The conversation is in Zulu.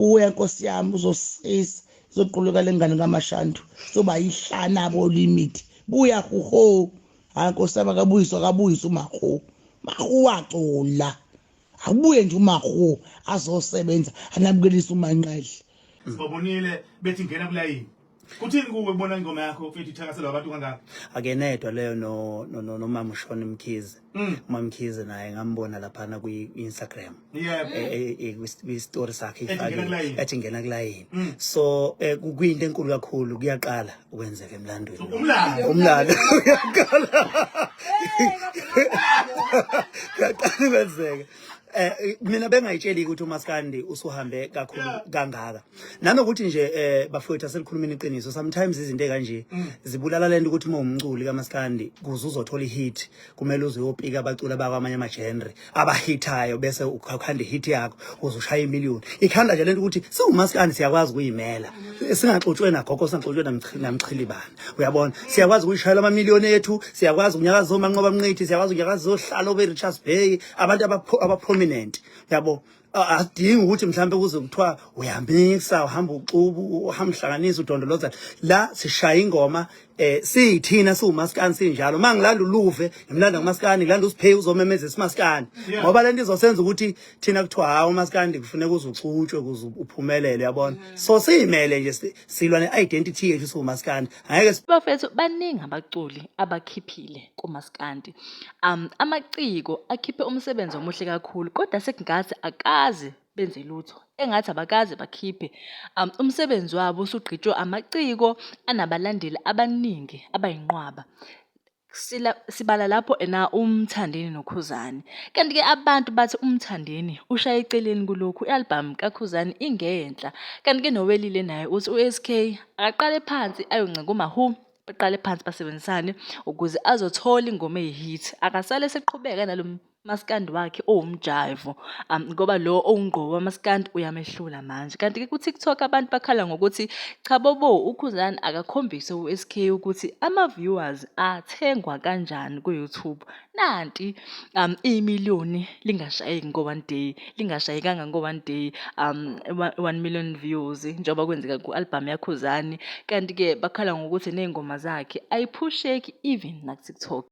Buya nkosi yami uzosisiza, izoquluka lengane kaMashandu, soba yihlana bo limit. Buya huho. Hayi nkosi yami akabuyiswa, akabuyiswa uMahu. Mahu wacula. Akubuye nje uMahu azosebenza anabukelisa uManqele. Sibabonile bethi ngena kulayini. Kuthini kuwe kubona ingoma yakho mfethu ithakaselwa abantu kangaka? Akenedwa leyo no no no nomama uShona Mkhize. Umama Mkhize naye ngambona laphana kwi Instagram. Yebo. Kwi story sakhe Ethi ngena kulayini. ethi ngena kulayini. So kuyinto enkulu kakhulu, kuyaqala ukwenzeka emlandweni. Umlando. Umlando uyaqala. Kuyaqala ukwenzeka. Mina bengayitsheli ukuthi uMaskandi usuhambe kakhulu kangaka. Nanokuthi nje bafowethu aselikhulumeni iqiniso, sometimes izinto ekanje zibulala lento ukuthi uma umculi kaMaskandi kuze uzothola ihit kumele uze uyopika abaculi abakwamanye ama genre abahithayo bese ukhanda ihit yakho uze ushaya imillion. Ikhanda nje lento ukuthi siwuMaskandi siyakwazi ukuyimela. Singaxutshwe nagogo, singaxutshwe namxhilibana. Uyabona? Siyakwazi ukuyishayela ama million ethu, siyakwazi ukunyakaza oManqoba Mnqithi, siyakwazi ukunyakaza ohlalo be Richards Bay, abantu aba prominent. Yabo? Asidingi ukuthi mhlambe kuze kuthiwa uyamisa, uhamba uxubu, uhamba uhlanganisa udondoloza. La sishaya ingoma siyithina siwumaskandi sinjalo. Mangilanda uluve, ngimlanda kumaskandi, ngilanda usiphe uzomemeza isimaskandi. Ngoba lento izosenza ukuthi thina kuthiwa hawu umaskandi kufuneka uze uxutshwe ukuze uphumelele, uyabona? So siyimele nje, silwa ne-identity yethu siwumaskandi. Angeke Bafethu, baningi abaculi abakhiphile kumaskandi. Amaciko akhiphe umsebenzi omuhle kakhulu kodwa sekungathi akaze benze lutho, engathi abakaze bakhiphe. Umsebenzi wabo usugqitshwe amaciko anabalandeli abaningi abayinqwaba. Sibala lapho ena uMthandeni noKhuzani. Kanti-ke abantu bathi uMthandeni ushaye eceleni kulokhu, i-album kaKhuzani ingenhla. Kanti-ke noWelile naye uthi u-SK akaqale phansi ayoncenga uMahu, baqale phansi basebenzisane ukuze azothola ingoma eyi-hit. Akasale eseqhubeka nalo maskandi wakhe owumjayivo, ngoba lo owungqo wamaskandi uyamehlula manje. Kanti-ke ku-TikTok abantu bakhala ngokuthi cha bobo, uKhuzani akakhombise u-SK ukuthi ama-viewers athengwa kanjani ku-YouTube. Nanti imiliyoni lingashayeki ngo-one day, lingashayekanga ngo-one day, 1 million views njengoba kwenzeka ku-album yaKhuzani. Kanti-ke bakhala ngokuthi ney'ngoma zakhe ayiphusheki even naku-TikTok.